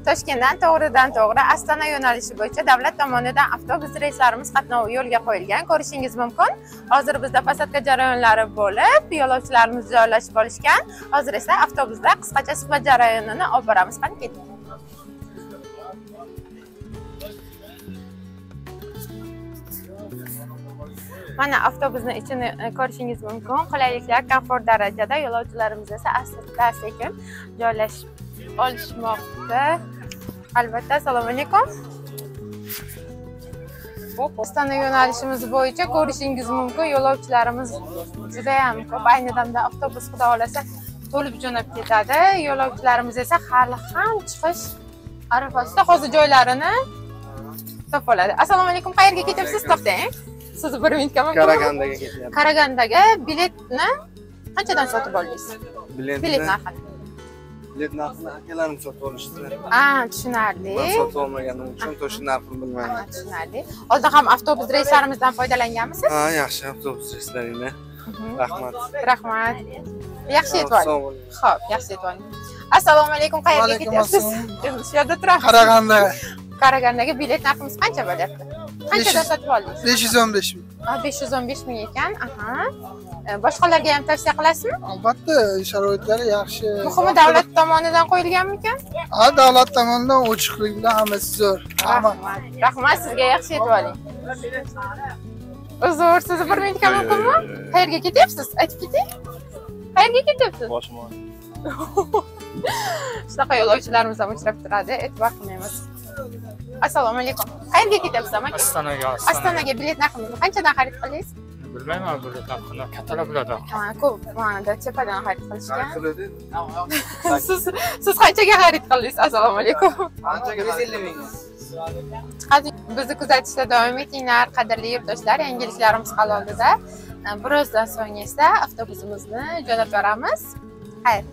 Toshkentdan to'g'ridan to'g'ri Astana yo'nalishi bo'yicha davlat tomonidan avtobus reyslarimiz qatnovi yo'lga qo'yilgan. Ko'rishingiz mumkin. Hozir bizda posadka jarayonlari bo'lib, yo'lovchilarimiz joylashib olishgan. Hozir esa avtobusda qisqacha suhbat jarayonini olib boramiz. Qani keting. Mana avtobusning ichini ko'rishingiz mumkin. Qulayliklar komfort darajada, yo'lovchilarimiz esa asta-sekin joylashib olishmoqda. Albatta, assalomu alaykum. Ostona yo'nalishimiz bo'yicha ko'rishingiz mumkin, yo'lovchilarimiz juda ham ko'p. Ayni damda avtobus xudo xolasa to'lib jo'nab ketadi. Yo'lovchilarimiz esa hali ham chiqish arafasida, hozir joylarini topib oladi. Assalomu alaykum, qayerga ketyapsiz? To'xtang. Siz bir minutga mumkinmi? Karagandaga ketyapmiz. Karagandaga biletni qanchadan sotib oldingiz? Bilet narxini. Bilet narxini akalarim sotib olishdi. Tushunarli. Men sotib olmaganim uchun to'shin narxini bilmayman. Tushunarli. Oldin ham avtobus reyslarimizdan foydalanganmisiz? Ha, yaxshi avtobus reyslaringdan. Rahmat. Rahmat. Yaxshi yetib oling. Xo'p, yaxshi yetib oling. Assalomu alaykum, qayerga ketyapsiz? Shu yerda turamiz. Karagandaga. Karagandaga bilet narximiz qancha bo'lyapti? Qanchadan sotib oldingiz? 515 ming. 515 ming ekan. Aha. Boshqalarga ham tavsiya qilasizmi? Albatta, sharoitlari yaxshi. Muhimi davlat tomonidan qo'yilganmikan? Ha, davlat tomonidan ochiqlik bilan hammasi zo'r. Rahmat. Rahmat sizga, yaxshi yetib oling. Uzr, sizni bir minutga mumkinmi? Qayerga ketyapsiz? Aytib keting. Qayerga ketyapsiz? Boshim og'riyapti. Shunaqa yo'lovchilarimiz ham uchrab turadi, e'tibor qilmaymiz. Assalomu alaykum. Qayerga ketyapsiz aka? Ostonaga. Ostonaga bilet narxini qanchadan xarid qildingiz? Bilmayman, bilet narxini kattalar biladi. Ha, ko'p mana tepadan xarid qilishgan. Siz qanchaga xarid qildingiz? Assalomu alaykum. Qanchaga? 150 ming. Bizni kuzatishda davom etinglar, qadrli yurtdoshlar. Yangiliklarimiz hali oldida. Birozdan so'ng esa avtobusimizni jo'natib yuboramiz. Xayr.